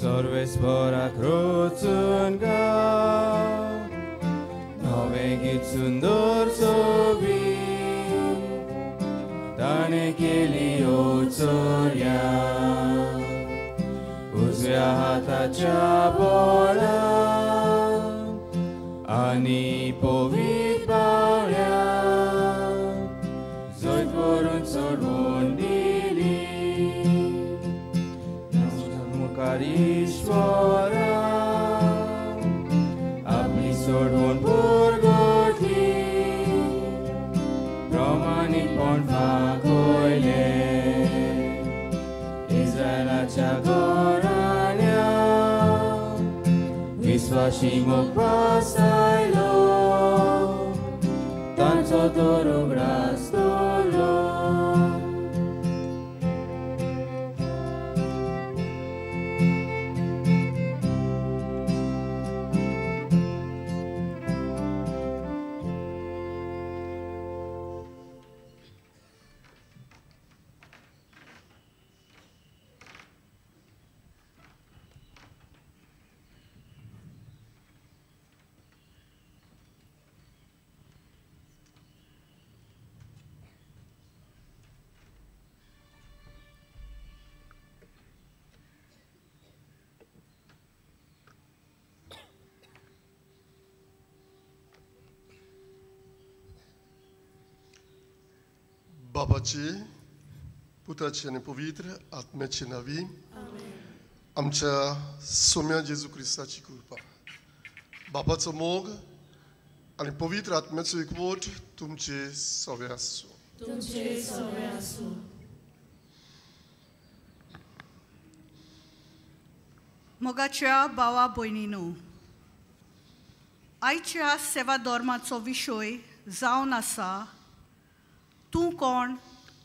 सर्वेस्परा क्रोचून गा नवें गीत सुंदर सोबीत ताणें केली चोरया उजव्या हाताच्या बोळान आनी पवित्र बावळ्यान जैत व्हरून सोडवून दिली मुखार ईश्वरान आपली सोडवून पुरगोटली प्रमाणीकपण दाखयलें इस्रायलाच्या घराण्यान विस्वाशी मोग पासायलो तांचो तर उगडास दवरलो. बाबाची पुताची आनी पवित्र आत्म्याची नावी आमच्या सोम्या जेजू क्रिस्ताची कृपा, बापाचो मोग आनी पवित्र आत्म्याचो एकवट तुमचे सवे आसूं. तुमचे सवे आसूं. मोगाच्या भावा भयणीनो, आयच्या सेवा धर्माचो विशय जावन आसा तूं कोण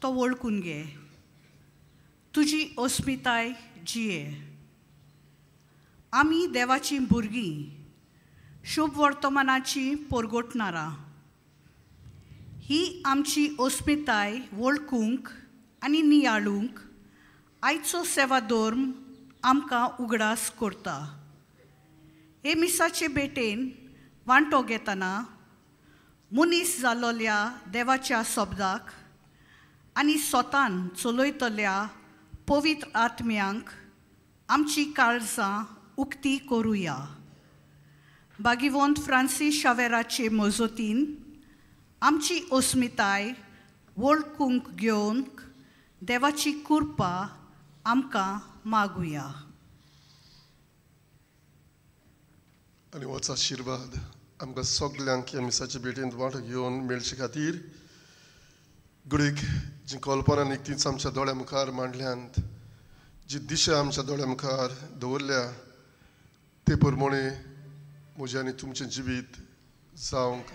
तो वळखून घे, तुजी अस्मिताय जिये. आमी देवाचीं भुरगीं, शुभ वर्तमानाची परगटणारां. ही आमची अस्मिताय वळखूंक आनी नियाळूंक आयचो सेवा धर्म आमकां उगडास करता. हे मिसाचे भेटेन वांटो घेतना मनीस जालोल्या देवाच्या शब्दाक आनी स्वतान चलयतल्या पवित्र आत्म्यांक आमची काळजां उक्ती करुया. भागिवंत फ्रांसीस शावेराचे मजतीन आमची अस्मिताय वळखूंक घेवन देवाची कृपा आमकां मागुया. आनी होच आशिर्वाद आमकां सगल्यांक ह्या मिसाचे भेटेंत वांटो घेवन मेळचे खातीर गुडीक जी कल्पना निकतीच आमच्या दोळ्या मुखार मांडल्यांत, जी दिशा आमच्या दोळ्या मुखार दवरल्या ते प्रमाणे म्हजें आनी तुमचें जिवीत जावंक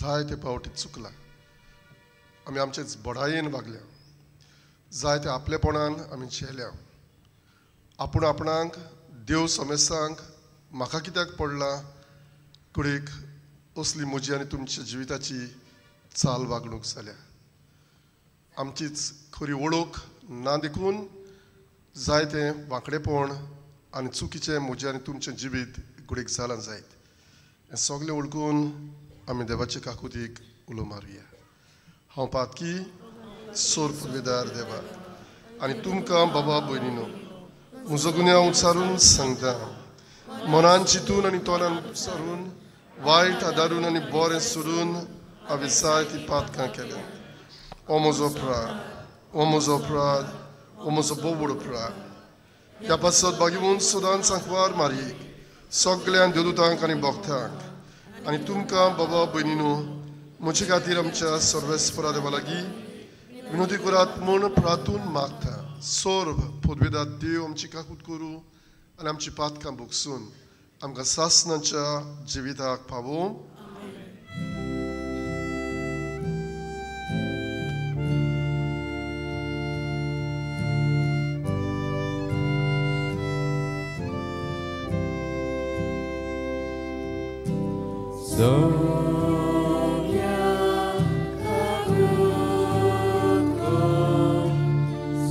जायते फावटी चुकलां. आमी आमचेच बडायेन वागल्या, जायते आपलेपणान आमी झेल्या. आपूण आपणाक देव समेस्तांक म्हाका कित्याक पडलां कुडीक असली म्हजी आनी तुमच्या जिविताची चाल वागणूक जाल्या. आमचीच खरी वळख ना देखून जायतें वांकडेपण आनी चुकीचें म्हजें आनी तुमचें जिवीत गुडीक जालां जायत. हें सगळें वळखून आमी देवाचे काकुतीक उलो मारुया. हांव पातकी सोर पुर्वेदार देवा आनी तुमकां बाबा भयणीनो म्हजो गुन्यांव उच्चारून सांगता. मनान चिंतून आनी तोंडान उच्चारून वायट आदारून आनी बरें सोडून हांवें जायतीं पातकां केल्यांत. हो म्हजो अपराध, हो म्हजो अपराध, हो म्हजो बोबड अपराध. ह्या पासत बागीवून सदांच सांकवार मारयेक सगळ्यां देवदूतांक आनी भक्तांक आनी तुमकां बाबा भयणीनो म्हजे खातीर आमच्या सर्वेस्परा देवा लागीं विनोदी करात म्हूण प्रातून मागता. सर्व पदवेदार देव आमची काकूत करूं आनी आमची पातकां भोगसून आमकां सासणाच्या जिविताक पावोवं. Sonia Kakuko,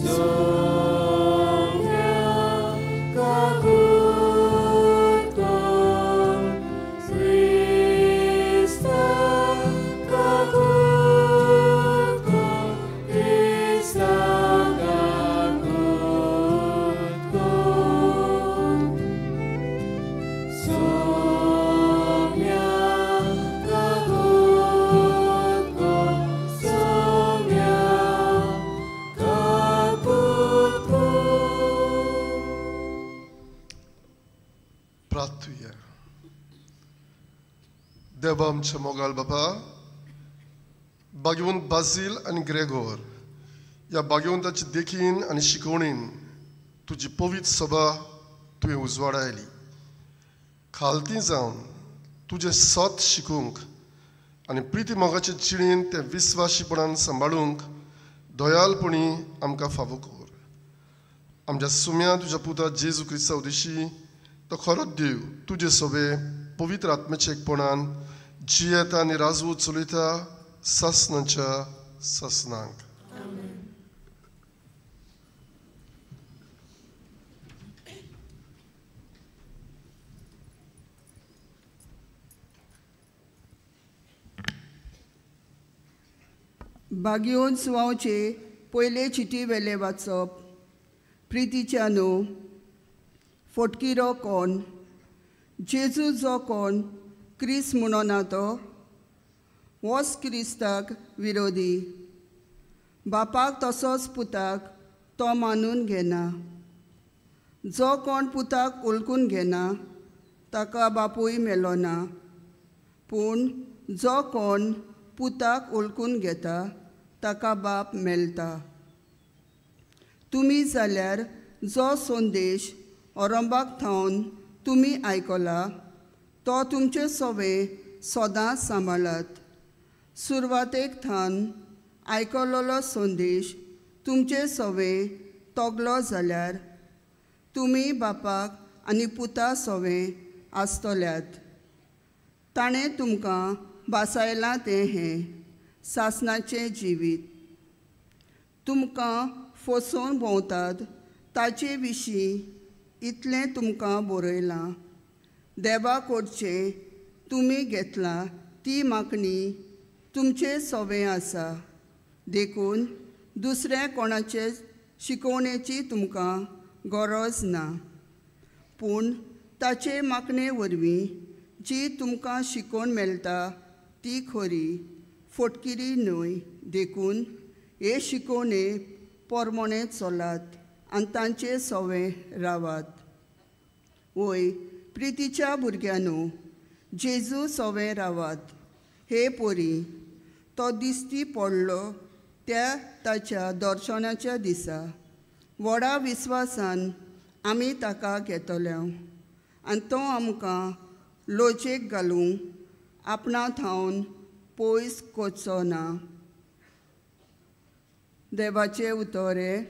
Sonia देवा आमच्या मोगाळ बापा, भाग्यवंत बाजील आनी ग्रेगोर ह्या भाग्यवंताची देखीन आनी शिकवणीन तुजी पवित्र सभा तुवें उजवाडायली. खालती जावन तुजें सत शिकूंक आनी प्रिती मोगाचे जिणेन तें विस्वाशीपणान सांबाळूंक दयालपणी आमकां फावो कर. आमच्या सुम्या तुज्या पुता जेजू क्रिस्तांव दिशी तो खरोच देव तुजे सभे पवित्र आत्म्याच्या एकपणान जियेता आनी राजवत चलयता सासनाच्या सासनांक. भाग्योन सुवावचे पयले चिटी वेले वाचप. प्रितीच्या न्हू फोटकिरो कोण जेजू जो कोण क्रिस्त म्हणोना तो होच क्रिस्ताक विरोधी. बापाक तसोच पुताक तो मानून घेना. जो कोण पुताक उलकून घेना ताका बापूय मेलो ना, पूण जो कोण पुताक उलकून घेता ताका बाप मेळटा. तुमी जाल्यार जो संदेश ओरंबाक थावन तुमी आयकला तो तुमचे सवे सदांच सांबाळात. सुरवातेक थावन आयकलोलो संदेश तुमचे सवे तगलो जाल्यार तुमी बापाक आनी पुता सवे आसतल्यात. ताणें तुमकां भासायलां तें हें सासणाचें जिवीत. तुमकां फसोवन भोंवतात ताचे विशीं इतलें तुमकां बरयलां. देवा कडचें तुमी घेतलां ती मागणी तुमचे सवे आसा, देखून दुसऱ्या कोणाचे शिकोवणेची तुमकां गरज ना. पूण ताचे मागणे वरवीं जी तुमकां शिकोवन मेळटा ती खरी, फोटकिरी न्हय. देखून हे शिकोवणे पोरमोणे चलात आनी तांचे सवे रावात. वय प्रितीच्या भुरग्यांनो, जेजू सवे रावात. हे पोरी, तो दिसती पडलो त्या ताच्या दर्शनाच्या दिसा व्हडा विस्वासान आमी ताका घेतले आनी तो आमकां लोचेक घालूंक आपणा थावन पयस करचो ना. देवाचे उतर हें.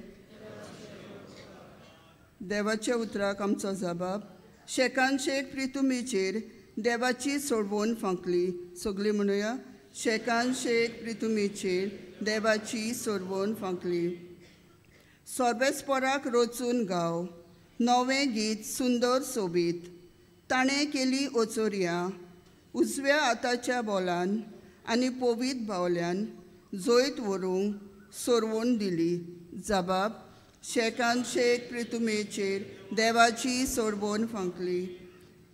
देवाच्या उतराक आमचो जबाब. शेकान शेक प्रितुमीचेर देवाची सोडवण फांकली. सगळीं म्हणुया, शेकान शेक प्रितुमीचेर देवाची सोडवण फांकली. सोर्बेस्पोराक रचून गाव नवें गीत सुंदर सोबीत. ताणें केली ओचोरयां उजव्या हाताच्या बोलान आनी पवीत बावल्यान जैत व्हरूंक सोरवण दिली. जबाब शेकान शेक प्रितुमेचेर देवाची सोडवण फांकली.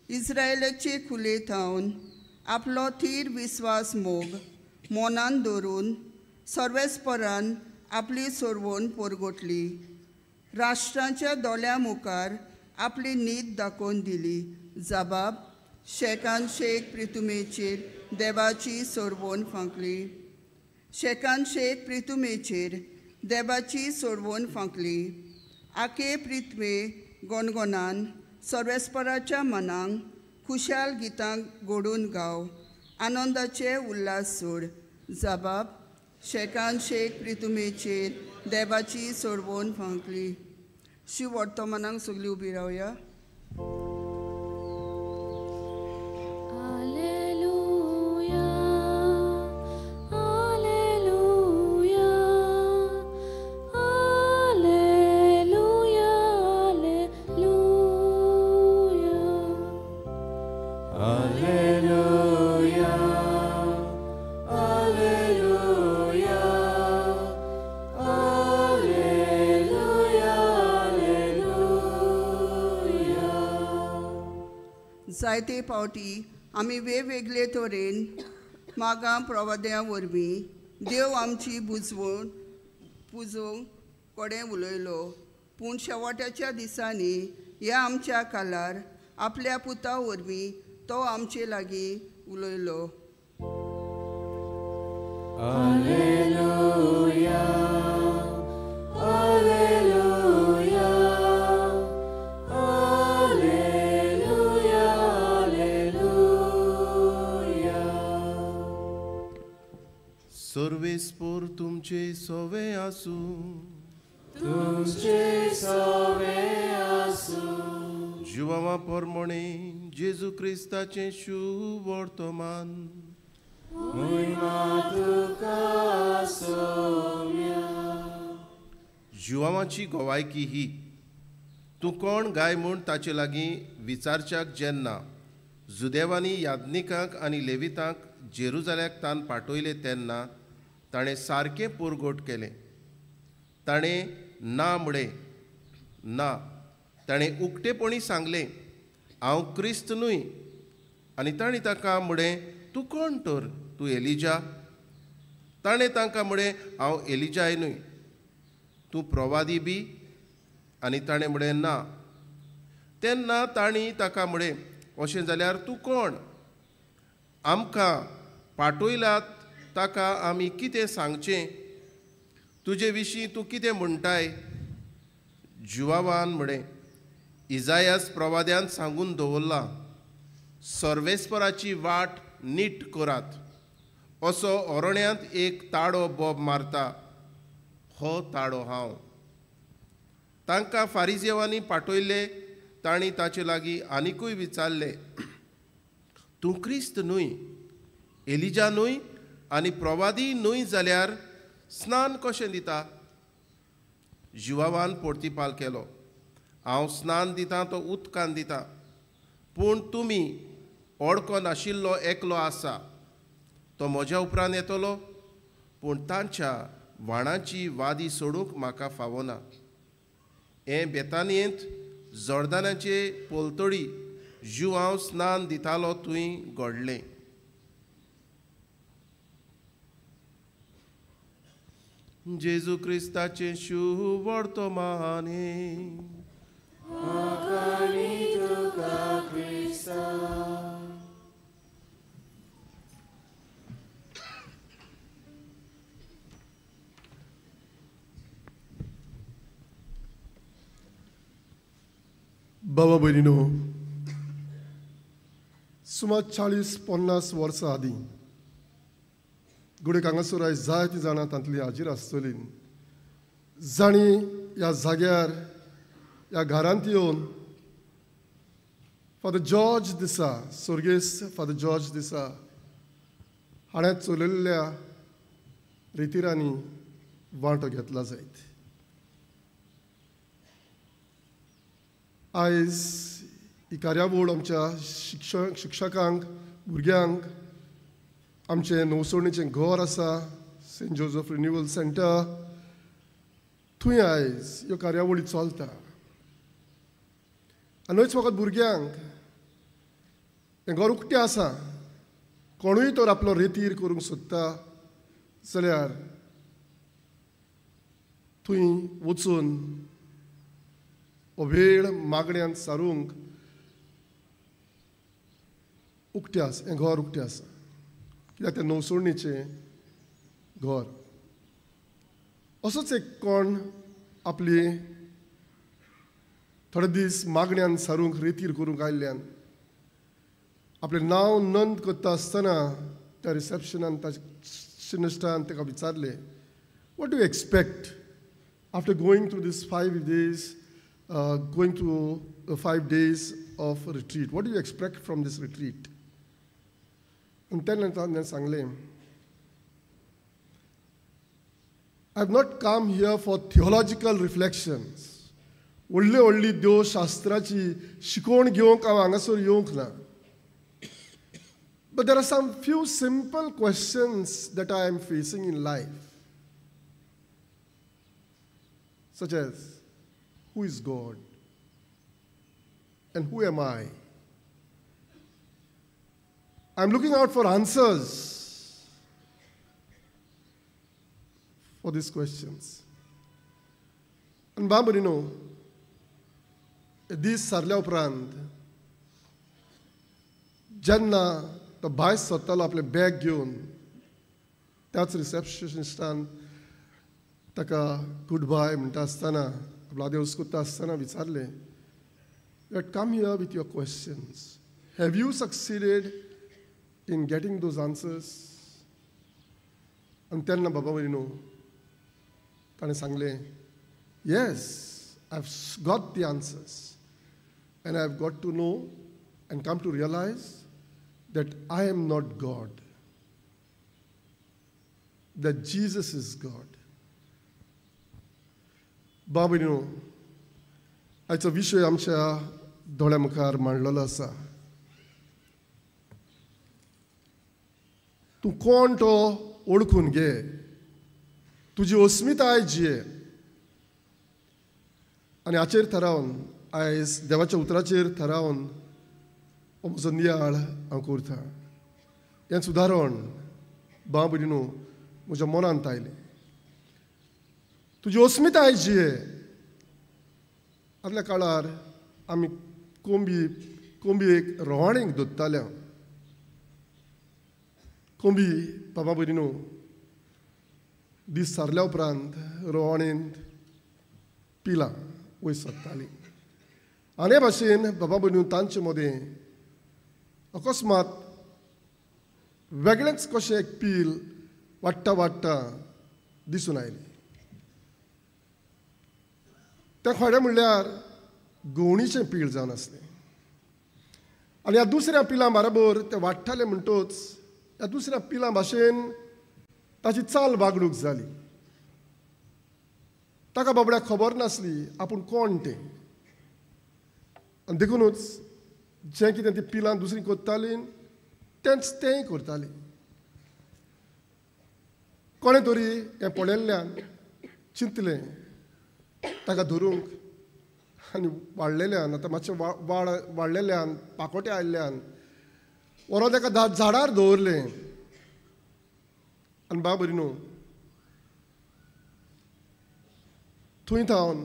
इस्रायलाचे खुले थावन आपलो थीर विस्वास मोग मोनान दवरून सर्वेस्परान आपली सोडवण परगटली. राष्ट्रांच्या दोळ्या मुखार आपली नीत दाखोवन दिली. जबाब शेकान शेक प्रितुमेचेर देवाची सोडवण फांकली. शेकान शेक प्रितुमेचेर देवाची सोडवण फांकली. आके प्रितमे गणगणान सर्वेस्पराच्या मनांक खुशाल गितांक गोडून गाव आनंदाचे उल्हास सोड. जबाब शेकान शेक प्रितुमेचेर देवाची सोडवण फांकली. शिव वर्तमानाक सगळीं उबी रावया. जायते पावटी आमी वेगवेगळे तरेन मागां प्रवाद्यां वरवीं देव आमची बुजवण पुजोवंक कडेन उलयलो. पूण शेवटाच्या दिसांनी ह्या आमच्या कालार आपल्या पुता वरवीं तो आमचे लागीं उलयलो. Alleluia, Alleluia, Alleluia, Alleluia. सर्वेस्पोर तुमचे सोवे आसूं, तुमचे सोवे आसूं. जुवावा परमणे जेजू क्रिस्ताचें शुभ वर्तमान. महिमा तुका सोम्या. जुवावाची गवायकी ही, तूं कोण गाय म्हूण ताचे लागीं विचारच्याक जेन्ना जुदेवांनी याज्ञिकांक आनी लेवितांक जेरुजाल्याक तान पाठयले तेन्ना ताणें सारकें पुरगोट केलें. ताणें ना म्हळें ना, ताणें उक्तेपणी सांगलें हांव क्रिस्त न्हय. आनी ताणें ताका म्हळें तूं कोण तर, तूं एलिजा? ताणें तांकां म्हळें हांव एलिजाय न्हय. तूं प्रवादी बी? आनी ताणें म्हळें ना. तेन्ना तांणी ताका म्हळें अशें जाल्यार तूं कोण? आमकां पाठयलात ताका आमी कितें सांगचें? तुजे विशीं तूं कितें म्हणटाय? जुवावान म्हळें इजायास प्रवाद्यान सांगून दवरलां, सर्वेस्पराची वाट नीट करात, असो अरण्यांत एक ताडो बोब मारता, हो ताडो हांव. तांकां फारिजेवांनी पाठयल्ले. तांणी ताचे लागीं आनिकूय विचारलें तूं क्रिस्त न्हय, एलिजा न्हय आनी प्रवादी न्हय जाल्यार स्नान कशें दिता? जुवावान पोर्तिपाल केलो हांव स्नान दितां तो उदकान दिता, पूण तुमी ओडको नाशिल्लो एकलो आसा, तो म्हज्या उपरांत येतलो, पूण तांच्या व्हाणाची वादी सोडूंक म्हाका फावना. हें बेतानयेंत जॉर्दानाचे पलतडी जुवांव स्नान दितालो थंय घडलें. जेजू क्रिस्ताचें शुभ वर्तमान. बाबा भयणीनो, सुमार 40-50 वर्सां आदीं घडये हांगासर आयज जायतीं जाणां तांतलीं हाजीर आसतलीं जांणी ह्या जाग्यार ह्या घरांत येवन फादर जॉर्ज दिसा, स्वर्गेस्त फादर जॉर्ज दिसा हाणें चलयल्ल्या रितिरांनी वांटो घेतला जायत. आयज ही कार्यावळ आमच्या शिक्षकांक, भुरग्यांक, आमचें नवसोणीचें घर आसा सेंट जोजफ रिन्युअल सेंटर, थंय आयज ह्यो कार्यावळी चलता. आनी न्हयच फकत भुरग्यांक, हें घर उक्तें आसा, कोणूय तर आपलो रेतीर करूंक सोदता जाल्यार थंय वचून हो वेळ मागण्यान सारूंक उक्तें आसा, हें घर उक्तें आसा, कित्याक तें नवसोणीचें घर. असोच एक कोण आपली थोडे दीस मागण्यान सारूंक रेतीर करूंक आयिल्ल्यान आपलें नांव नोंद करता आसतना त्या रिसेप्शनान ताच्या निश्ठान ताका विचारलें, what do you expect after going through this 5 days, going through 5 days of retreat? What do you expect from this retreat? आनी तेन्ना ताणें सांगलें, I have not come here for theological reflections. व्हडली व्हडली देवशास्त्राची शिकवण घेवंक हांव हांगासर येवंक ना. But there are some few simple questions that I am facing in life, such as, who is God? And who am I? I'm looking out for answers for these questions. And बाबरीनो, दीस सारल्या उपरांत जेन्ना तो भायर सरतालो आपलें bag घेवन त्याच रिसेप्शनिस्टान ताका good बाय म्हणटा आसतना आपलो आदेवस करता आसतना विचारलें, you had come here with your questions, have you succeeded in getting those answers? आनी तेन्ना बाबा भयणीनो ताणें सांगलें, yes, I have got the answers and I have got to know and come to realize that I am not God, that Jesus is God. बाबा न्हू आयचो विशय आमच्या दोळ्या मुखार मांडलेलो आसा. तूं कोण तो ओळखून घे, तुजी अस्मिताय जिये. आनी हाचेर थारावन आयज देवाच्या उतराचेर थारावन हो म्हजो नियाळ हांव करता. हें सुदारण बाबा भयणीनो म्हज्या मनांत आयलें. तुजी अस्मिताय जिये. आदल्या काळार आमी कोंबयेक रोवाणीक दोत्ताले. कोंबी बाबा भयणीनो दीस सारल्या उपरांत रोवाणींत पिलां वयर सरतालीं. आनी हे भाशेन बाबा भयणीनो तांचे मदें अकस्मात वेगळेंच कशें एक पील वाडटा वाडटा दिसून आयलें. तें खरें म्हणल्यार गवणीचें पील जावन आसलें. आनी ह्या दुसऱ्या पिलां बरोबर तें वाडटालें म्हणटच ह्या दुसऱ्या पिलां भाशेन ताची चाल वागणूक जाली. ताका बाबड्याक खबर नासली आपूण कोण तें. आनी देखुनूच जें कितें ती पिलां दुसरीं करतालीं तेंच तेंय करतालीं. कोणें तरी हें पळयल्ल्यान चिंतलें ताका धरूंक आनी वाडलेल्यान आतां मातशें वाडलेल्यान पाकोटे आयिल्ल्यान व्हरोन ताका झाडार दवरलें. आनी बाबा भयणीनो थंय थावन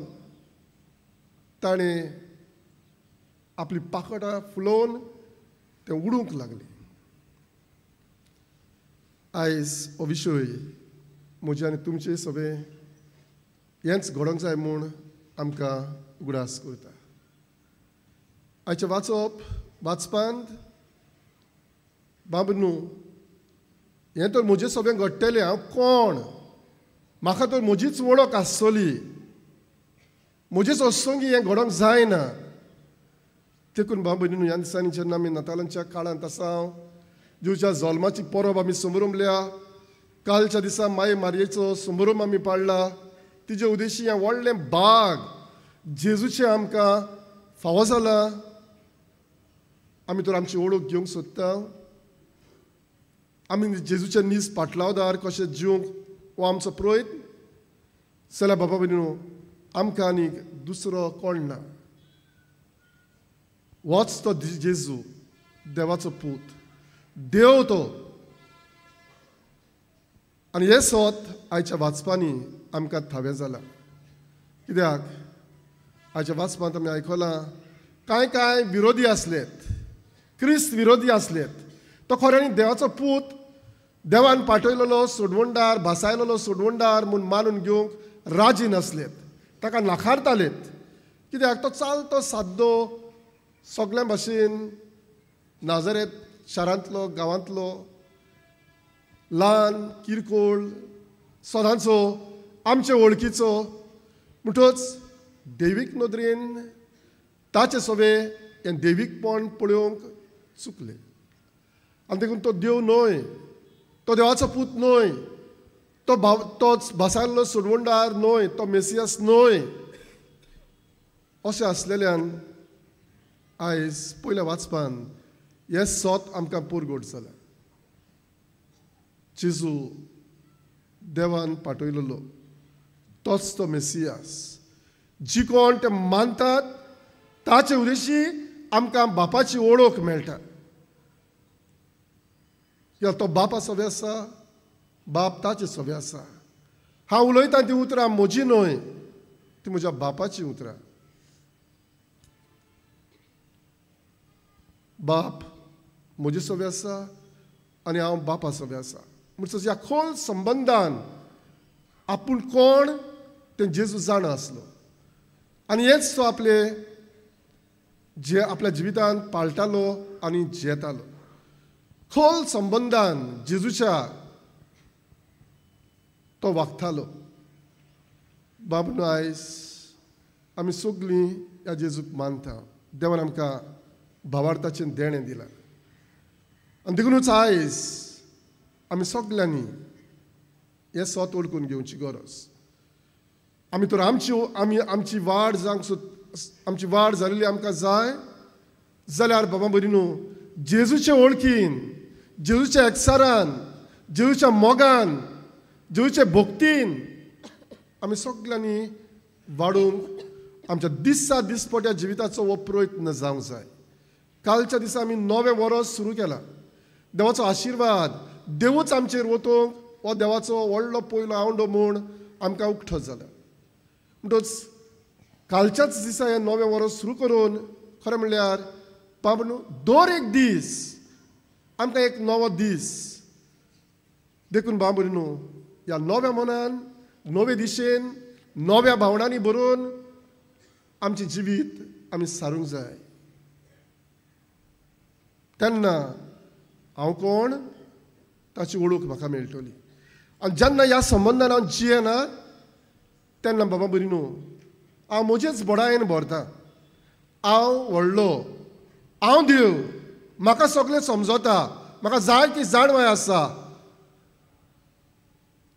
ताणें आपली पाकोटां फुलोवन तें उडूंक लागलें. आयज हो विशय म्हजे आनी तुमचे सगळें हेंच घडोवंक जाय म्हूण आमकां उगडास करता. आयचें वाचप वाचपांत बाबा न्हू हें तर म्हजें सगळें घडटलें, हांव कोण, म्हाका तर म्हजीच वळख आसतली, म्हजेच असंगी हें घडोवंक जायना. देखून बाबा न्हू ह्या दिसांनी जेन्ना आमी नातालांच्या काळांत आसा, जेजूच्या जल्माची परब आमी समरमल्या, कालच्या दिसा माय मारयेचो समरम आमी पाडला, तिजे उदेशी हें व्हडलें बाग जेजूचें आमकां फावो जालां. आमी तर आमची वळख घेवंक सोदता, आमी जेजूचे नीज पाटलावदार कशें जिवंक हो आमचो प्रयत्न. जाल्यार बाबा भयणीनो आमकां आनीक दुसरो कोण ना, होच तो जेजू देवाचो पूत, देव तो. आनी हें सत आयच्या वाचपांनी आमकां थावें जालां. कित्याक आयच्या वाचपांत आमी आयकलां कांय कांय विरोधी आसलेत, क्रिस्त विरोधी आसलेत. तो खऱ्यांनी देवाचो पूत, देवान पाठयलेलो सोडवणदार, भासायलेलो सोडवणदार म्हूण मानून घेवंक राजी नासलेत, ताका नाकारतालेत. कित्याक तो चालतो साद्दो सगळ्यां भाशेन नाजरेत शारांतलो गांवांतलो ल्हान किरकोळ सदांचो आमचे वळखीचो. म्हणटच देवीक नदरेन ताचे सवे हें देवीकपण पळोवंक चुकलें. आनी देखून तो देव न्हय, तो देवाचो पूत न्हय, तो तोच भासायल्लो सोडवणदार न्हय, तो मेसियास न्हय. अशें आसलेल्यान आयज पयल्या वाचपान हें सत आमकां पुरगोट जालां. जेजू देवान पाठयलेलो तोच तो मेसियास, जी कोण ते मानतात ताचे उदेशी आमकां बापाची वळख मेळटा. कित्याक तो बापा सवे आसा, बाप ताचे सवे आसा. हांव उलयतां ती उतरां म्हजी न्हय, ती म्हज्या बापाची उतरां. बाप म्हजे सवे आसा, आनी हांव बापा सवें आसा. म्हणटच ह्या खोल संबंदान आपूण कोण तें जेजू जाणा आसलो आनी हेच तो आपले जे आपल्या जिवितांत पाळटालो आनी जियेतालो. खोल संबंदान जेजूच्या तो वागतालो. बाबू आयज आमी सगळीं ह्या जेजूक मानता. देवान आमकां भावार्थाचें देणें दिलां आनी देखूनच आयज आमी सगल्यांनी हें सत वळखून घेवची गरज. आमी तर आमची वाड जावंक आमची वाड जाल्ली आमकां जाय जाल्यार बाबा बरी न्हू जेजूचे वळखीन, जेजूच्या एकसारान, जेजूच्या मोगान, जेजूच्या भक्तीन आमी सगल्यांनी वाडूंक आमच्या दिसा दिसपट्या जिविताचो हो प्रयत्न जावंक जाय. कालच्या दिसा आमी नवें वर्स सुरू केलां. देवाचो आशिर्वाद देवूच आमचेर वतूंक हो देवाचो व्हडलो पयलो आवंडो म्हूण आमकां उक्तो जाला. म्हणटच कालच्याच दिसा हें नवें वर्स सुरू करून खरें म्हणल्यार बाबा न्हू दर एक दीस आमकां एक नवो दीस. देखून बाबा न्हू ह्या नव्या मनान, नवे दिशेन, नव्या भावनांनी भरून आमचें जिवीत आमी सारूंक जाय. तेन्ना हांव कोण ताची वळख म्हाका मेळटली. आनी जेन्ना ह्या संबंदान हांव जियेना तेन्ना बाबा बरी न्हू हांव म्हजेच बडायेन भरता. हांव व्हडलो, हांव देव, म्हाका सगळें समजता, म्हाका जाय ती जाणवाय आसा.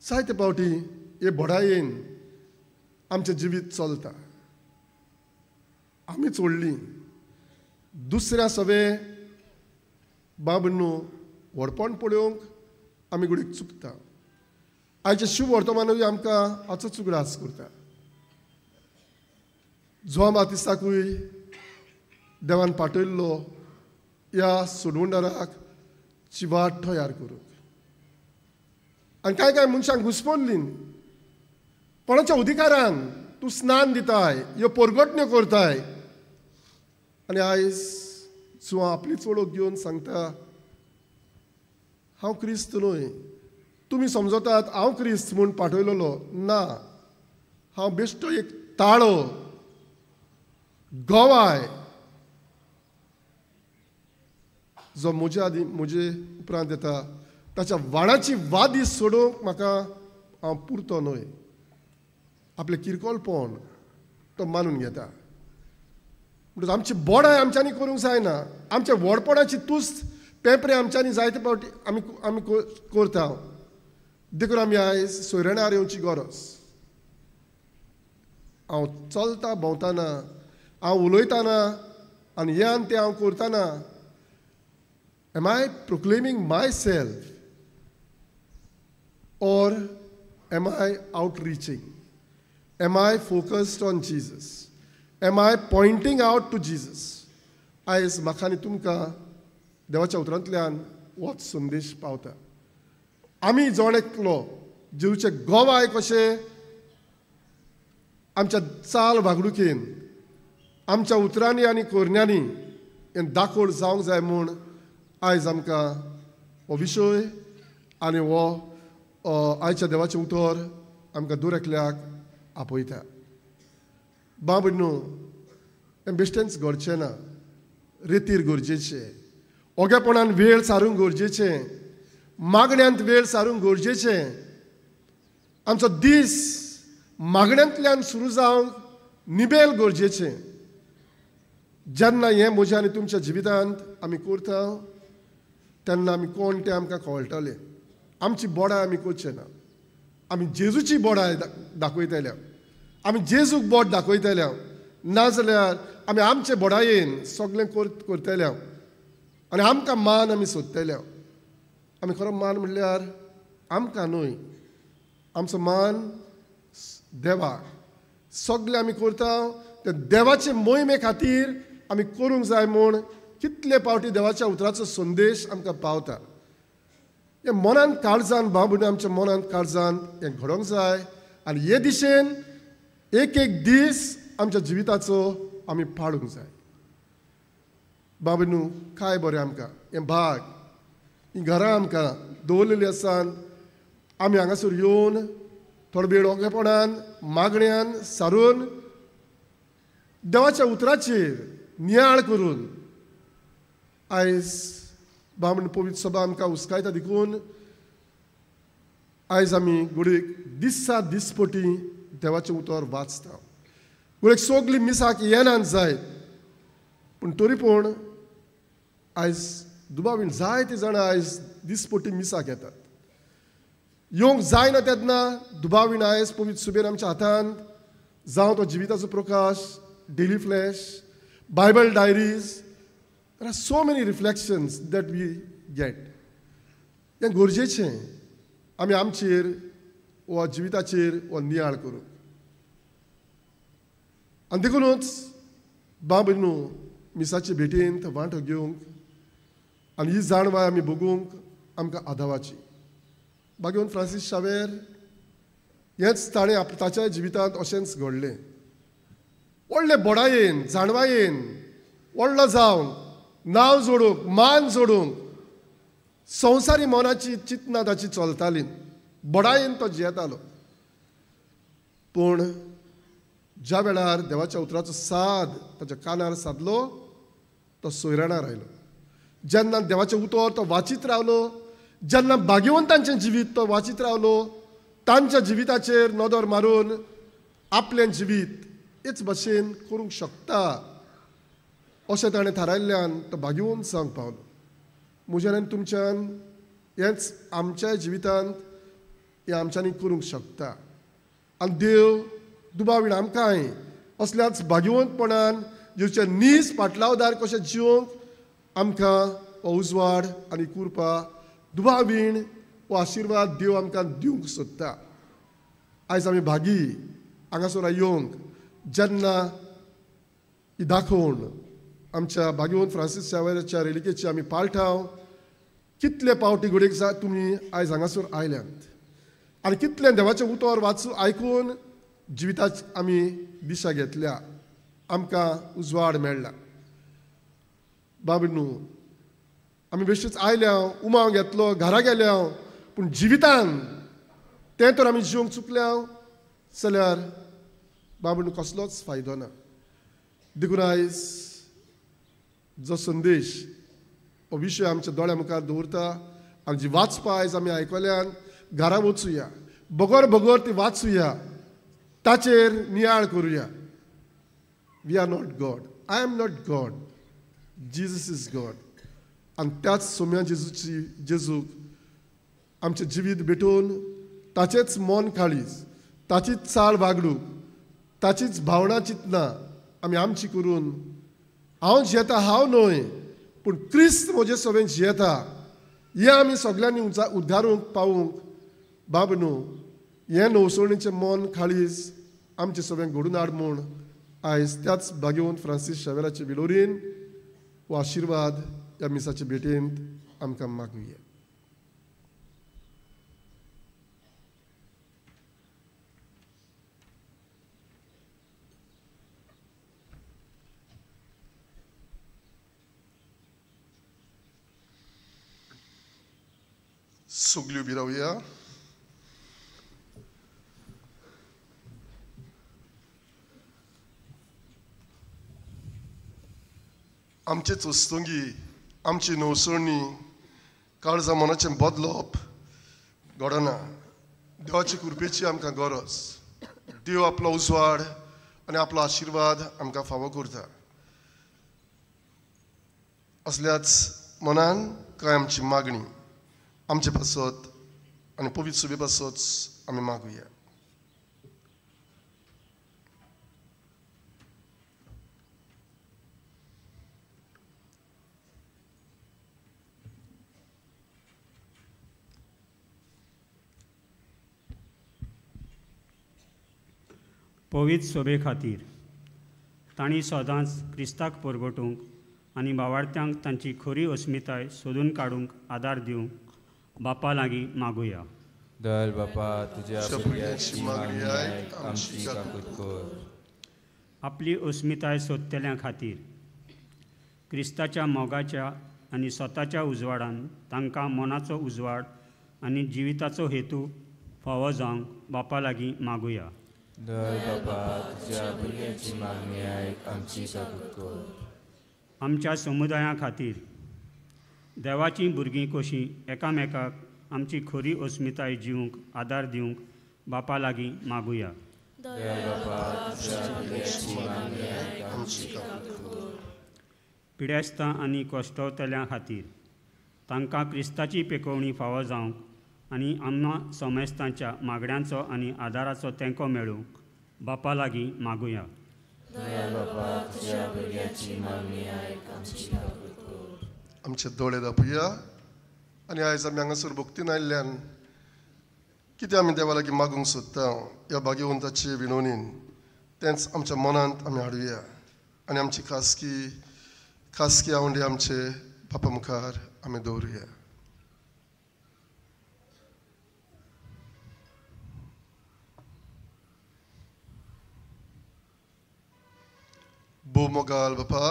जायते फावटी हे बडायेन आमचें जिवीत चलता. आमीच व्हडलीं दुसऱ्या सवें बाब न्हू व्हडपण पळोवंक आमी घडये चुकता. आयचें शुभ वर्तमानूय आमकां हाचोच उगडास करता. जुआंव बातिस्ताकूय देवान पाठयल्लो ह्या सोडवणदाराक ची वाट तयार करूंक. आनी कांय कांय मनशांक घुसपल्लीं कोणाच्या अधिकारान तूं स्नान दिताय, ह्यो परगटण्यो करताय. आनी आयज जुआंव आपलीच वळख घेवन सांगता हांव क्रिस्त न्हय, तुमी समजतात हांव क्रिस्त म्हूण पाठयलेलो ना, हांव बेश्टो एक ताळो गवाय जो म्हजे आदी म्हजे उपरांत येता ताच्या वाणाची वादी सोडोवंक म्हाका हांव पुरतो न्हय. आपलें किरकोळपण तो मानून घेता. म्हणटच आमची बोडाय आमच्यांनी करूंक जायना. आमच्या व्हडपणाची तुस्त पेपरे आमच्यांनी जायते फावटी आमी आमी करता. देखून आमी आयज सोयरणार येवची गरज. हांव चलता भोंवतना, हांव उलयतना आनी हें आनी तें हांव करतना am I proclaiming myself or am I outreaching? Am I focused on Jesus? Am I pointing out to Jesus? आयज म्हाका आनी तुमकां देवाच्या उतरांतल्यान होच संदेश पावता. आमी जण एकलो जेजूचे गवाय कशे आमच्या चाल वागणुकेन, आमच्या उतरांनी आनी करण्यांनी हें दाखोवण जावंक जाय म्हूण आयज आमकां हो विशय आनी हो आयच्या देवाचें उतर आमकां दर एकल्याक आपयता. बाब न्हू हें बेश्टेंच घडचें ना. रेतीर गरजेचें, ओगेपणान वेळ सारूंक गरजेचें, मागण्यांत वेळ सारूंक गरजेचें. आमचो दीस मागण्यांतल्यान सुरू जावंक निबेल गरजेचें. जेन्ना हें म्हज्या आनी तुमच्या जिवितांत आमी करता तेन्ना आमी कोण तें आमकां कळटलें. आमची बोडाय आमी करचे ना, आमी जेजूची बोडाय दाखयतले, आमी जेजूक बोट दाखयतले. नाजाल्यार आमी आमचे बोडायेन सगळें करतले आनी आमकां मान आमी सोदतले. आमी खरो मान म्हणल्यार आमकां न्हय, आमचो मान देवाक. सगळें आमी करता ते देवाचे मोहिमे खातीर आमी करूंक जाय म्हूण कितले फावटी देवाच्या उतराचो संदेश आमकां पावता. हें मनांत काळजान बाबून आमच्या मनांत काळजान हें घडोवंक जाय आनी हे दिशेन एक एक दीस आमच्या जिविताचो आमी पाडूंक जाय. बाबू न्हू काय बरें आमकां हें भाग, ही घरां आमकां दवरलेली आसा. आमी हांगासर येवन थोडो वेळ ओगेपणान मागण्यान सारून देवाच्या उतराचेर नियाळ करून आयज बामण पवित्र सभा आमकां हुस्कायता. देखून आयज आमी घडयेक दिसा दिसपटी देवाचें उतर वाचता. घडयेक सगळीं मिसाक येनात जायत, पूण तरी पूण आयज दुबावीन जायते जाणां आयज दिसपटी मिसाक येतात. येवंक जायना तेन्ना दुबावीन आयज पवित्र सुबेर आमच्या हातांत, जावं तो जिविताचो Prakash, daily flash, Bible diaries, there are so many reflections that we get. हें गरजेचें आमी आमचेर वा जिविताचेर वा नियाळ करूंक. आनी देखूनच बाब न्हू मिसाचे भेटेंत वांटो घेवंक आनी ही जाणवाय आमी भोगूंक आमकां आदावाची. बागेवन फ्रांसीस शावेर हेंच ताणें ताच्या जिवितांत अशेंच घडलें. व्हडले बोडायेन जाणवायेन व्हडलो जावंक, नांव जोडूंक, मान जोडूंक संवसारी मनाची चिंतना ताची चलताली. बडायेन तो जियेतालो. पूण ज्या वेळार देवाच्या उतराचो साद ताच्या कानार सादलो तो सोयराणार आयलो. जेन्ना देवाचें उतर तो वाचीत रावलो, जेन्ना भाग्यवंतांचें जिवीत तो वाचीत रावलो, तांच्या जिविताचेर नदर मारून आपलें जिवीत हेच भशेन करूंक शकता अशें ताणें थारायल्ल्यान तो भाग्यवंत जावंक पावलो. म्हज्यान आनी तुमच्यान हेंच आमच्या जिवितांत हें आमच्यांनी करूंक शकता. आनी देव दुबावीन आमकांय असल्याच भाग्यवंतपणान जेवचे नीज पाटलावदार कशें जिवंक आमकां हो उजवाड आनी कृपा दुबावीण हो आशिर्वाद देव आमकां दिवंक सोदता. आयज आमी भागी हांगासर येवंक जेन्ना ही दाखोवन आमच्या भाग्यवंत फ्रांसीस शावेराच्या रेलिकेची आमी पाळटाव. कितले पावटी घडयेक जाय तुमी आयज हांगासर आयल्यात आनी कितलें देवाचें उतर वाचून आयकून जिविताची आमी दिशा घेतल्या, आमकां उजवाड मेळ्ळा. बाब न्हू आमी बेश्टीच आयल्या, उमाव घेतलो, घरा गेल्या, पूण जिवितान तें तर आमी जिवंक चुकल्या जाल्यार बाब न्हू कसलोच फायदो ना. देखून आयज जो संदेश हो विशय आमच्या दोळ्या मुखार दवरता आनी जी वाचपा आयज आमी आयकल्यान घरा वचुया, बगर बगर ती वाचुया, ताचेर नियाळ करुया. We are not God, I am not God, Jesus is God. आनी त्याच सोम्या जेजूची जेजूक आमचें जिवीत भेटोवन ताचेच मन काळीज, ताचीच चाल वागणूक, ताचीच भावना चिंतना आमी आमची करून हांव जियेता हांव न्हय पूण क्रिस्त म्हजे सवें जियेता हें आमी सगल्यांनी उद्धारूंक पावूंक बाब न्हू हें नवसोणीचें मन काळीज आमचें सगळें घडून हाड म्हूण आयज त्याच भाग्यवंत फ्रांसीस शावेराचे विलोरीन हो आशिर्वाद ह्या मिसाचे भेटेंत आमकां मागुया. सगळी उबी रावया. आमचेच वस्तुंगी, आमची नवसरणी, काळजा मनाचें बदलप घडना. देवाचे कृपेची आमकां गरज. देव आपलो उजवाड आनी आपलो आशिर्वाद आमकां फावो करता. असल्याच मनान काय आमची मागणी आमचे पासत आनी पवित्र सुबे पासत आमी मागुया. पवित्र सोबे खातीर तांणी सदांच क्रिस्ताक परगटूंक आनी भावार्थ्यांक तांची खरी अस्मिताय सोदून काडूंक आदार दिवंक बापा लागीं मागुया. दयाळ बापा तुज्या भुरग्याची मागणी आयक, आमची काकूत कर. आपली अस्मिताय सोदतल्यां खातीर क्रिस्ताच्या मोगाच्या आनी स्वताच्या उजवाडान तांकां मनाचो उजवाड आनी जिविताचो हेतू फावो जावंक बापा लागीं मागुया. दयाळ बापा, तुज्या भुरग्यांची मागणी आयक, आमची काकूट कर. आमच्या समुदाया खातीर देवाचीं भुरगीं कशीं एकामेकाक आमची खरी अस्मिताय जिवंक आदार दिवंक बापा लागीं मागुया. दयाळ बापा, तुज्या भुरग्यांची मागणी आयक, आमची काकूट कर. पिडेस्तां आनी कश्टवतल्यां खातीर तांकां क्रिस्ताची पेकोवणी फावो जावंक आनी आमकां समेस्तांच्या मागण्यांचो आनी आदाराचो तेंको मेळूंक बापा लागीं मागुया. दयाळ बापा, तुज्या भुरग्यांची मागणी आयक, आमची काकूट कर. आमचे दोळे दापुया आनी आयज आमी हांगासर भक्तीन आयिल्ल्यान कितें आमी देवा लागीं मागूंक सोदता ह्या भाग्यवंताचे विनवणीन तेंच आमच्या मनांत आमी हाडुया आनी आमची खासकी आवंडे आमचे बापा मुखार आमी दवरुया. भोव मोगाल बापा,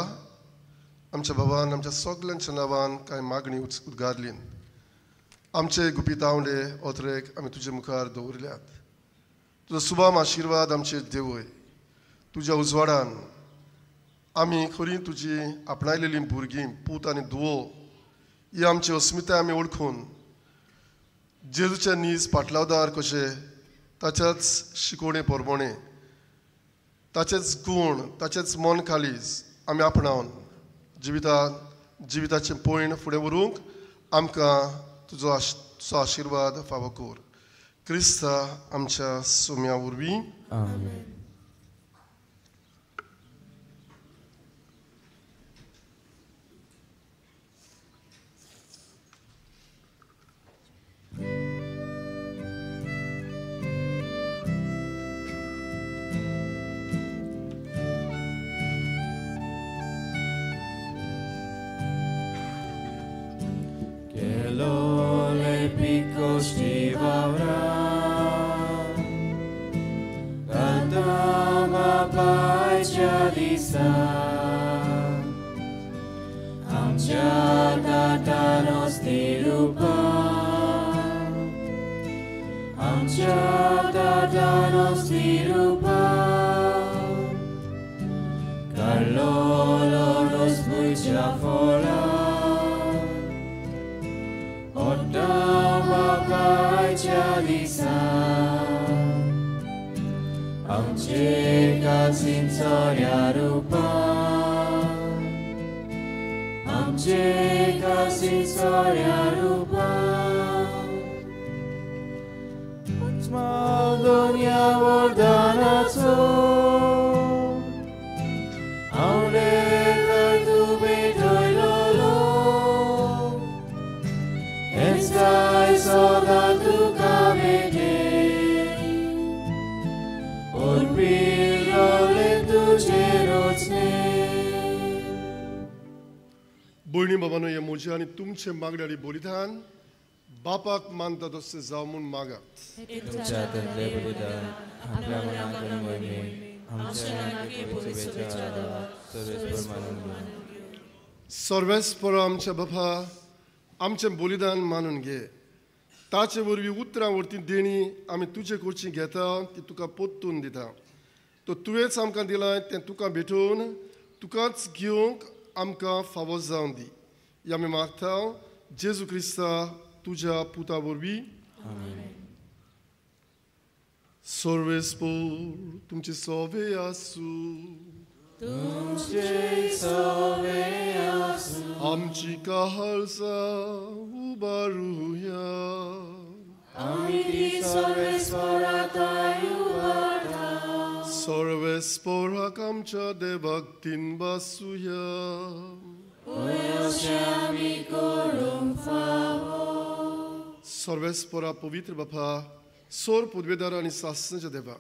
आमच्या बाबान आमच्या सगल्यांच्या नांवान कांय मागणी उद्गारली. आमचे गुपीत आवंडे ओतरेक आमी तुजे मुखार दवरल्यात. तुजो सुबाम आशिर्वाद आमचेर देवय. तुज्या उजवाडान आमी खरी तुजी आपणायलेलीं भुरगीं, पूत आनी धुवो ही आमची अस्मिताय आमी वळखून जेजूचे नीज पाटलावदार कशे ताच्याच शिकोवणे परमोणे ताचेच गूण ताचेच मन खालीज आमी आपणावन जिविताचें पयण फुडें व्हरूंक आमकां तुजो आशिर्वाद फावो कर. क्रिस्ता आमच्या सोम्या वरवीं. आमेन. भयणी बाबानो, हे म्हजें आनी तुमचें मागणें आनी बलिदान बापाक मानता तशें जावं म्हूण मागात. तुमच्या हातांतलें बलिदान आपल्या मनाक आनी मोहिमेक आमच्या आनी पवित्र देवाक सर्वेस्पर मानून घेवं. सर्वेस्पर आमच्या बापा, आमचें बलिदान मानून घे. ताचे वरवीं उतरां वरती देणी आमी तुजे कडची घेता ती तुका परतून दिता. तो तुवेंच आमकां दिलां तें तुका भेटोवन तुकाच घेवंक आमकां फावो जावन दी. ह्या आमी मागता जेजू क्रिस्ता तुज्या पुता वरवीं. सर्वेस्पर तुमचे सवे आसूं. आमची काळजां उबारुया. सर्वेस्पराक आमच्या देवाक तीन बासुया. सर्वेस्परा पवित्र बापा, सोर पदवेदार आनी सासणाच्या देवा,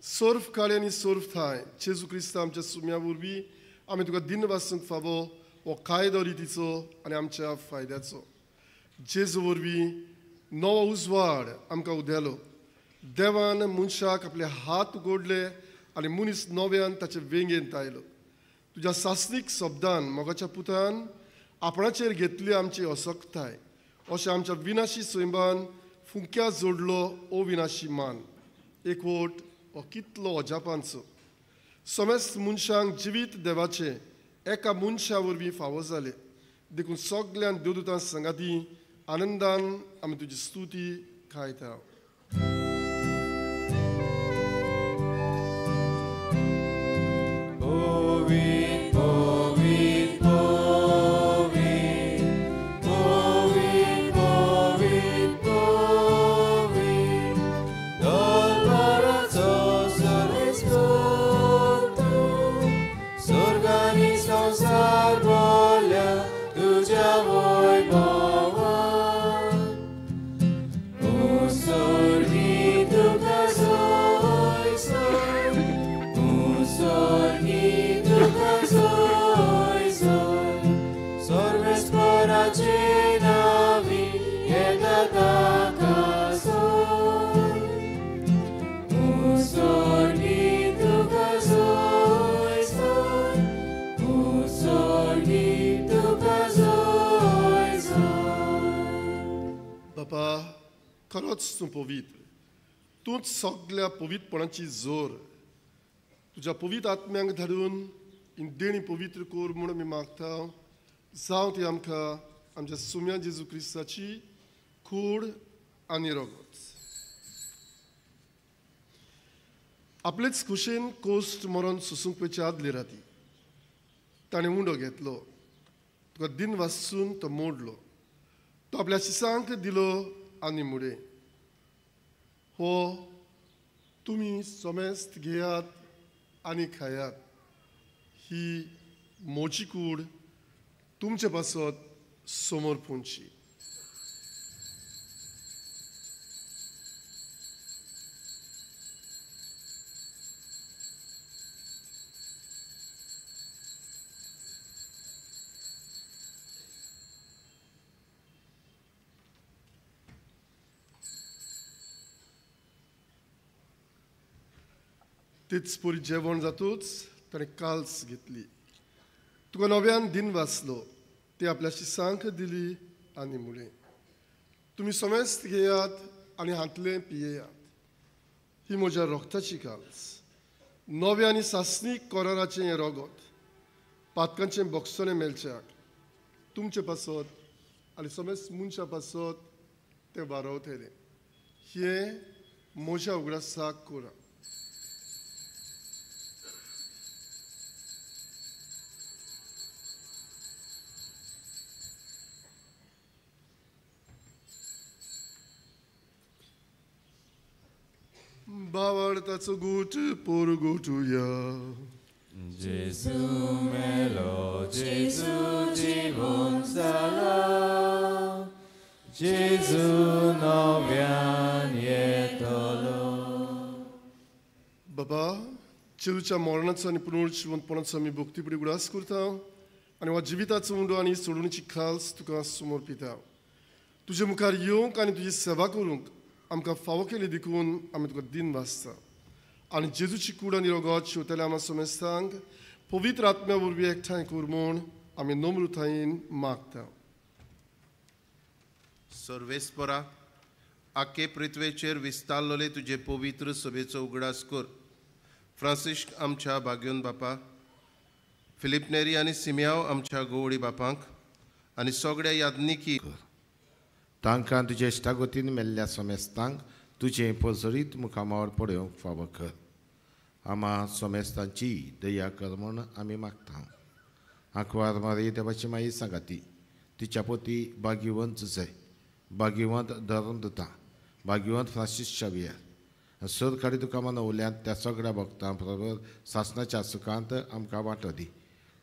सर्व काळी आनी सर्व थांय जेजू क्रिस्ता आमच्या सुम्या वरवीं आमी तुका दिन वासूंक फावो हो कायदो रितीचो आनी आमच्या फायद्याचो. जेजू वरवीं नवो उजवाड आमकां उदेलो. देवान मनशाक आपले हात उगडले आनी मनीस नव्यान ताचे वेंगेंत आयलो. तुज्या सासणीक शब्दान मोगाच्या पुतान आपणाचेर घेतली आमची असक्ताय अशें आमच्या विनाशी सैमान फुंक्या जोडलो अविनाशी मान. एकवट हो कितलो अजापांचो. समेस्त मनशांक जिवीत देवाचें एका मनशा वरवीं फावो जालें. देखून सगळ्यां देवदूतां संगाती आनंदान आमी तुजी स्तुती गायता. खरोच तूं पवित्र, तूंच सगळ्या पवित्रपणाची जोर. तुज्या पवित्र आत्म्यांक धाडून देणी पवित्र कर म्हूण आमी मागता. जावं ती आमकां आमच्या सुम्या जेजू क्रिस्ताची कूड आनी रगत. आपलेच खुशेन कोश्ट मरण सोसूंक पळचे आदली राती ताणें उंडो घेतलो, तुका दिन वासून तो मोडलो, तो आपल्या शिसांक दिलो आनी मुडे, हो तुमी समेस्त घेयात आनी खायात, ही मोची कूड तुमचे पासत समोर पुंची. तेच परी जेवण जातूच ताणें काल्स घेतली, तुका नव्यान दिन वाचलो, ती आपल्या शिसांक दिली आनी म्हणलें, तुमी समेस्त घेयात आनी हांतलें पियेयात, ही म्हज्या रोगताची काल्स, नव्या आनी सासणीक कराराचें हें रगत, पातकांचें बोगसणें मेळच्याक तुमचे पासत आनी समेस्त मनशां पासत तें वारवतलें. हें म्हज्या उगडासाक करा. भावार्थाचो गूट पोरगोटुया. जेजू मेलो, जेजू जिवून जाला, जेजू नव्यान येतलो. बाबा, जेजूच्या मरणाचो आनी पुनर्जिवंतपणाचो आमी भक्तीपुडी उगडास करता आनी वा जिविताचो उंडो आनी सोडवणीची खास तुका समर्पिता. तुजे मुखार येवंक आनी तुजी सेवा करूंक आमकां फावो केली देखून आमी तुका दिन वाचता आनी जेजूची कूड आनी रगत शिंवतल्या आमकां समेस्तांक पवित्र आत्म्या वरवीं एकठांय कर म्हूण आमी नम्रतायेन मागता. सर्वेस्परा, आखे पृथ्वेचेर विस्तारलेले तुजे पवित्र सभेचो उगडास कर. फ्रांसिस्क आमच्या भाग्योन बापा, फिलिप नेरी आनी सिमियाव आमच्या गोवडी बापांक आनी सगळ्या यादनिकी तांकां तुजे इश्टागतीन मेल्ल्या समेस्तांक तुजें पसरीत मुखामावर पळोवंक फावो कर. आमा समेस्तांची दया कर म्हूण आमी मागता. आंकवार मारी देवाची माई सांगाती, तिच्या पोती भाग्यवंत जुझे, भाग्यवंत धर्म दुता, भाग्यवंत फ्रांसीस शावियर, सरकारी तुका मनवल्यांत त्या सगळ्या भक्तां बरोबर सासणाच्या सुखांत आमकां वांटो दी.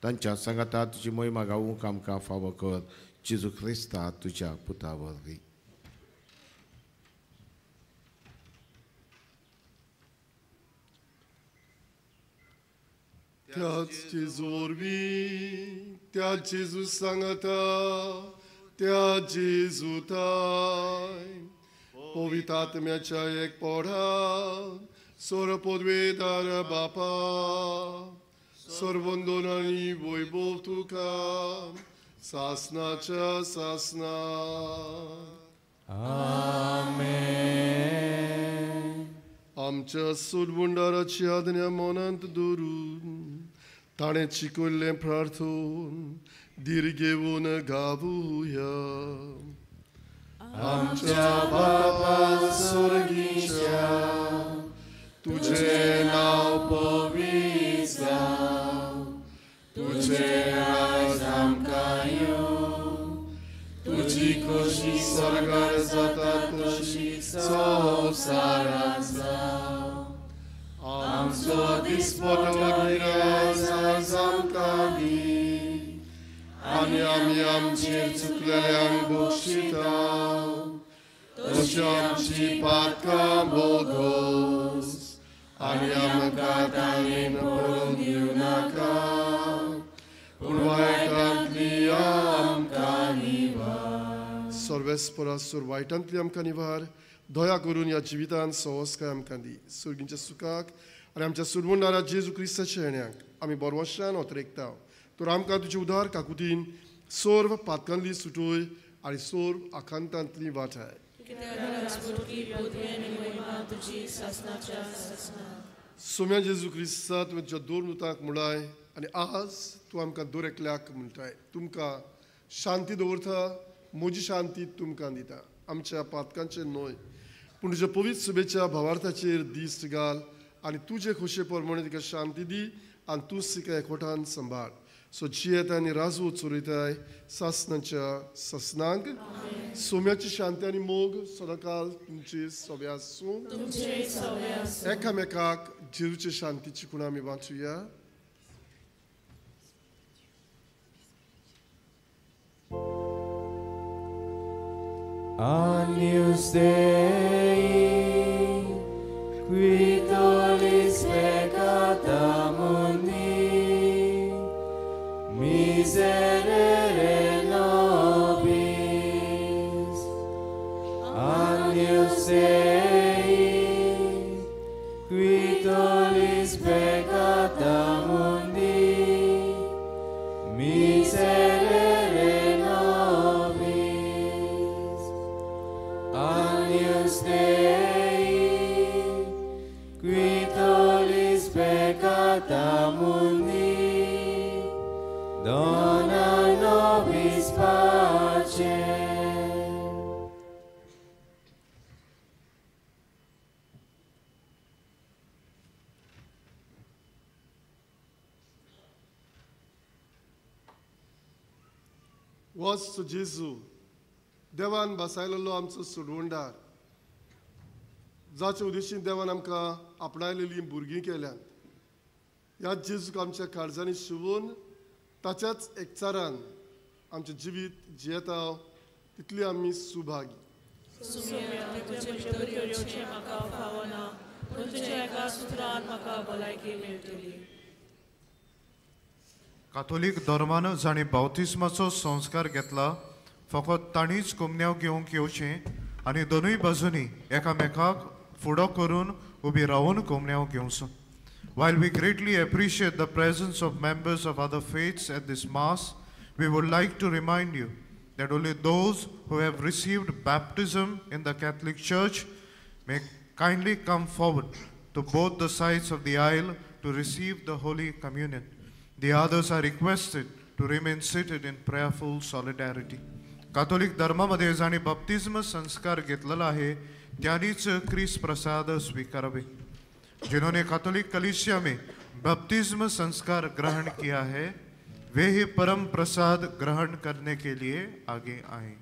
तांच्या सांगाता तुजी मोहिमा गावूंक आमकां फावो कर, जेजू क्रिस्ता तुज्या पुता वरवीं. त्याच जेजू वरवीं, त्या जेजू सांगाता, त्या जेजूताय पवित्र आत्म्याच्या एकपणान सर्वपदवेदार बापा, सर्वंदन आनी वैभव तुका सासनाच्या सासना. आमेन. आमच्या सुरबुंडाराची आज्ञा मनांत दवरून ताणें शिकयल्लें प्रार्थून धीर घेवन गावुया. आमच्या बापा स्वर्गीच्या, तुझें नांव पवित्र जावं, तुझें राज आमकां येवं, तुजी खोशी स्वर्गार जाता तशी संवसारांत जावं. आमचो दिसपटो गिरास आयज आमकां दी, आनी आमी आमचेर चुकलेल्यांक बक्षिता, तशी आमची पातकां भोगोस, आनी आमकां ताणें पडून दिवं नाका, पूण वायटांतली आमकां निवार. सर्वेस्परा वायटांतली आमकां निवार, दया करून ह्या जिवितांत सवस्काय आमकां दी. सुर्गींच्या सुखाक आनी आमच्या सुरवंडारा जेजू क्रिस्ताच्या येण्याक आमी बरवशान ओतरेकता. तर आमकां तुजे उदार काकुतीन सर्व पातकांतली सुटोय आनी सर्व आकांतांतली वाटाय. सोम्या जेजू क्रिस्ता, तुवें तुज्या दोन दुतांक म्हणलाय आनी आज तूं आमकां दर एकल्याक म्हणटाय, तुमकां शांती दवरता, म्हजी शांती तुमकां दिता. आमच्या पातकांचेर न्हय पूण तुज्या पवित्र सुबेच्या भावार्थाचेर दिश्ट घाल आनी तुजे खोशे प्रमाणे तिका शांती दी आनी तूंच तिका एकवटान सांबाळ. सो जियेता आनी राजू चलयताय सासनाच्या सासनांक. सोम्याची शांती आनी मोग सदांकाल तुमची सगळे आसूं. एकामेकाक जेजूचे शांतीची खुणा आमी वाचुया. Agnus Dei, qui tollis peccata mundi, miserere nobis. Agnus Dei, qui tollis peccata mundi, miserere nobis. Agnus Dei, qui tollis peccata mundi, dona nobis pace. वच जेजू, देवान बसायलेलो आमचो सोडवणदार, जाचे उद्देशीन देवान आमकां आपणायलेलीं भुरगीं केल्यांत, ह्या जेजूक आमच्या काळजांनी शिवून ताच्याच एकचारान आमचें जिवीत जियेता तितली आमी सुभागी. काथोलीक धर्मान जांणी बाप्तिस्माचो संस्कार घेतला फकत तांणीच कोमन्याव घेवंक येवचें आनी दोनूय बाजूंनी एकामेकाक फुडो करून उबी रावून कोमन्याव घेवचो. While we greatly appreciate the presence of members of other faiths at this Mass, we would like to remind you that only those who have received baptism in the Catholic Church may kindly come forward to both the sides of the aisle to receive the Holy Communion. The others are requested to remain seated in prayerful solidarity. Catholic धर्मामध्ये जांणी बाप्तिस्म संस्कार घेतलेला आहे त्यांनीच क्रिस प्रसाद स्वीकारावे. जिन्होंने Catholic कलीसिया में बपतिस्म संस्कार ग्रहण किया है वे ही परम प्रसाद ग्रहण करने के लिए आगे आए.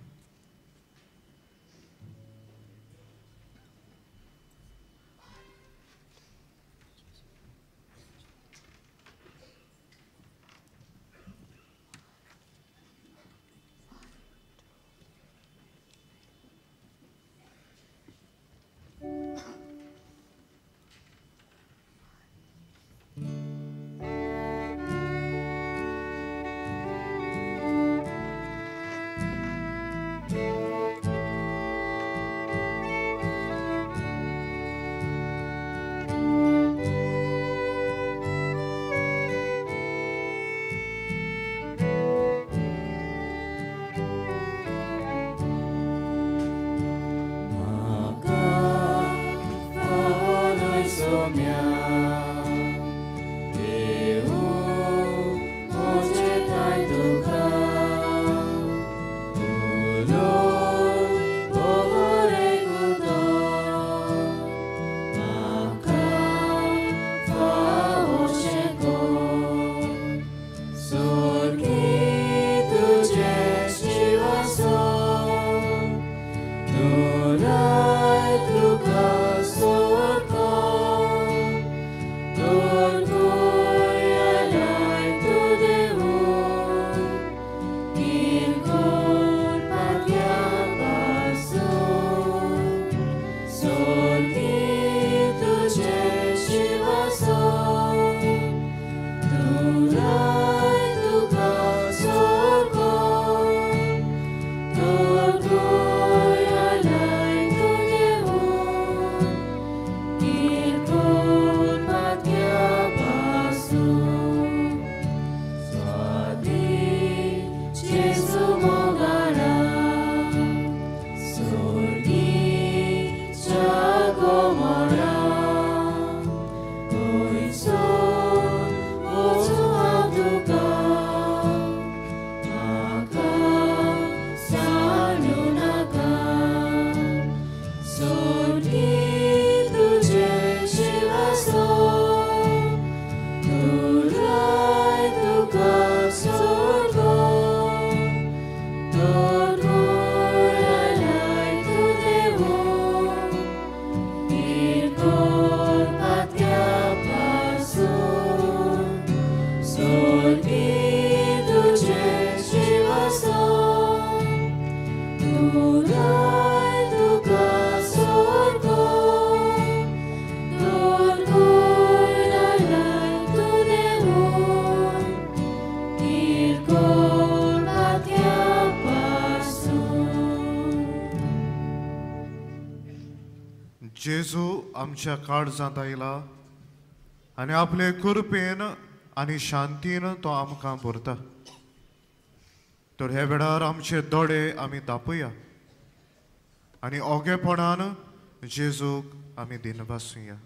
जेजू आमच्या काळजांत आयला आनी आपले कृपेन आनी शांतीन तो आमकां भरता. तर हे वेळार आमचे दोळे आमी दापया आनी ओगेपणान जेजूक आमी दिनवासुया.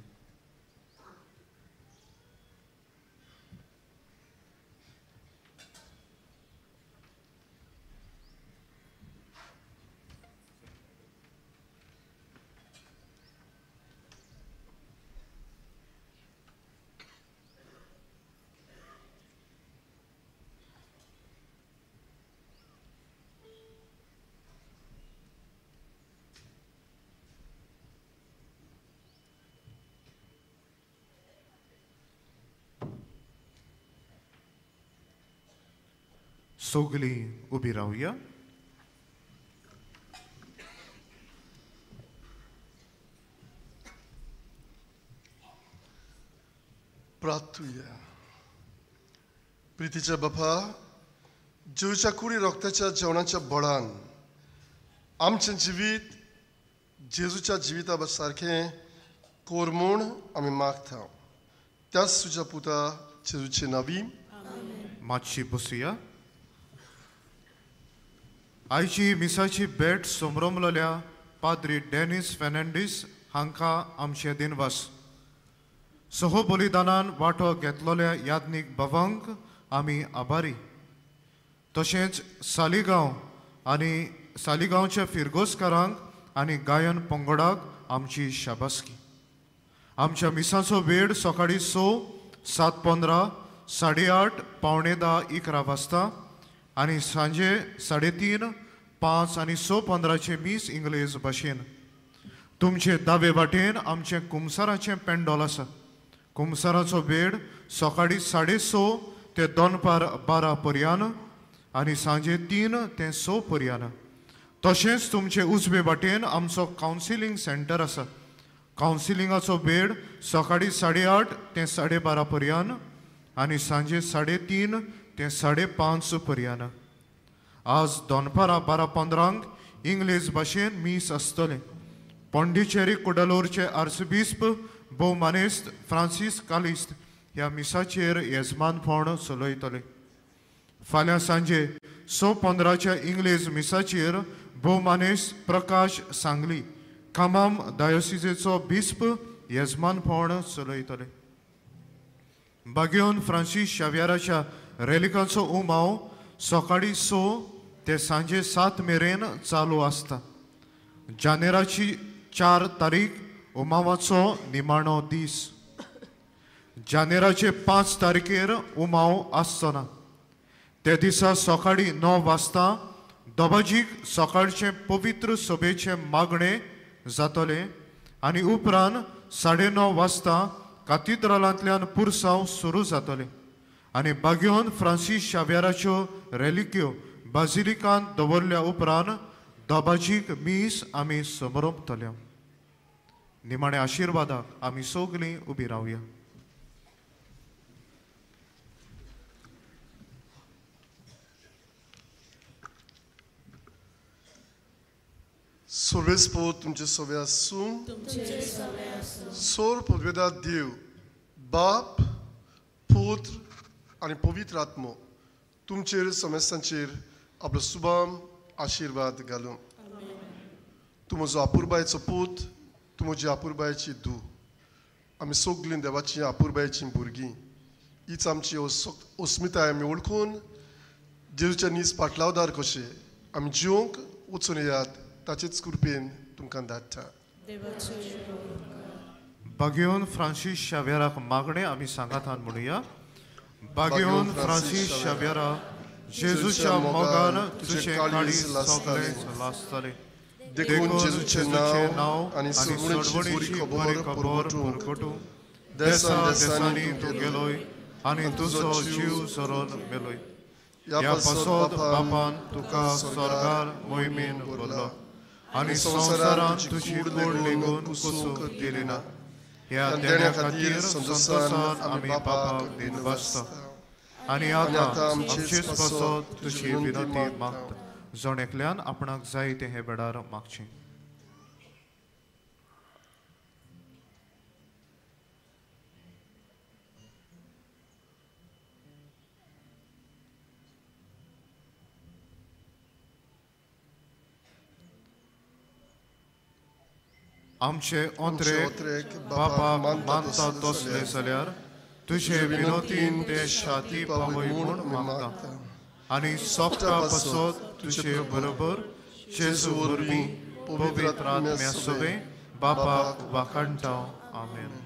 सगळीं उबी रावया. प्रार्थुया. प्रितीच्या बापा, जेजूच्या कुडी रक्ताच्या जेवणाच्या बळान आमचें जिवीत जेजूच्या जिविता सारकें कोर म्हूण आमी मागता. त्याच तुज्या पुता जेजूचे नांवी. मातशी बसुया. आयची मिसाची भेट समरमलेल्या पाद्री डेनिस फेर्नांडीस हांकां आमचे दिनवास. सह बलिदानान वांटो घेतलेल्या याज्ञीक बाबांक आमी आभारी. तशेंच सालिगांव आनी सालिगांवच्या फिरगोजकारांक आनी गायन पंगडाक आमची शाबासकी. आमच्या मिसाचो वेळ सकाळीं 6, 7:15, 8:30, 9:45, 11 वाजता आनी सांजे 3:30, 5 आनी 6:15 मीस इंग्लेज भाशेन. तुमचे दावे वाटेन आमचें कुमसाराचें पेंडोल आसा. कुमसाराचो वेळ सकाळीं 6:30 ते दनपार 12 पर्यान आनी सांजे 3 ते 6 पर्यान. तशेंच तुमचे उजवे वाटेन आमचो कावन्सिलींग सेंटर आसा. कावन्सिलिंगाचो वेळ सकाळीं 8:30 ते 12:30 पर्यान आनी सांजे 3:30 ते 5:30 पर्यान. आज दनपारां 12:15 इंग्लेज भाशेन मीस आसतलें. पॉंडिचेरी कुडलोरचे आर्सबिस्प भोवमानेस्त फ्रांसीस कालिस्त ह्या मिसाचेर येजमानपण चलयतले. फाल्यां सांजे 6:15 इंग्लेज मिसाचेर भोवमानेस्त प्रकाश सांगली कामाम डायोसिजेचो बिस्प येजमानपण चलयतले. बागेवन फ्रांसीस शाव्याराच्या रेलिकांचो उमाव सकाळीं 6 ते सांजे 7 मेरेन चालू आसता. जानेराची 4 तारीख उमावाचो निमाणो दीस. जानेराचे 5 तारखेर उमाव आसचो ना. त्या दिसा सकाळीं 9 वाजता दबाजीक सकाळचें पवित्र सभेचें मागणें जातलें आनी उपरांत 9:30 वाजता कातिद्रालांतल्यान पुरसांव सुरू जातलें आनी बागेवन फ्रांसीस शाव्याराच्यो रेलिक्यो बाजिलिकांत दवरल्या उपरांत दबाजीक मीस आमी समरोपतले. निमाणे आशिर्वादाक आमी सगळीं उबी रावया. सर्वेस्पोर तुमचे सवे आसूं. सोर पदवेदा देव बाप पुत्र आनी पवित्र आत्मो तुमचेर समेस्तांचेर आपलो सुबाम आशिर्वाद घालूं. तूं म्हजो आपुरबायेचो पूत, तूं म्हजी आपुरबायेची धूव. आमी सगळीं देवाची आपुरबायेचीं भुरगीं. हीच आमची अस्मिताय आमी वळखून जेजूच्या नीज पाटलावदार कशे आमी जिवंक वचून येयात ताचेच कृपेन तुमकां धाडटा. बागेवन फ्रांसीस शाव्याराक मागणें आमी सांगातान म्हणुया. बागेवन फ्रांसीस शाव्यारा, जेजूच्या मोगान तुजें काळीज सगळें लासतलें. देखून जेजूचें नांव आनी सोडवणीची बरी खबर परगटूंक देसा देसांनी तूं गेलोय आनी तुजो जीव सरोन मेलोय. ह्या पासत बापान तुका स्वर्गार मोहिमेन भरलो आनी संवसारांत तुजी कूड लेगून कुसूंक दिली ना. ह्या देण्या खातीर संतोशान आमी बापाक दिनवासता आनी आतां आमचेच पासत तुजी विनंती मागता. जण एकल्यान आपणाक जाय तें हे वेळार मागचें. आमचे ओंत्रेक बापाक मानता तसले जाल्यार तुजे विनोतीन ते शाती पावय म्हूण मागता आनी सोपता पासत तुजे बरोबर जेजू वरवीं पवित्र आत्म्या सवें बापाक वाखाणटा. आमेन.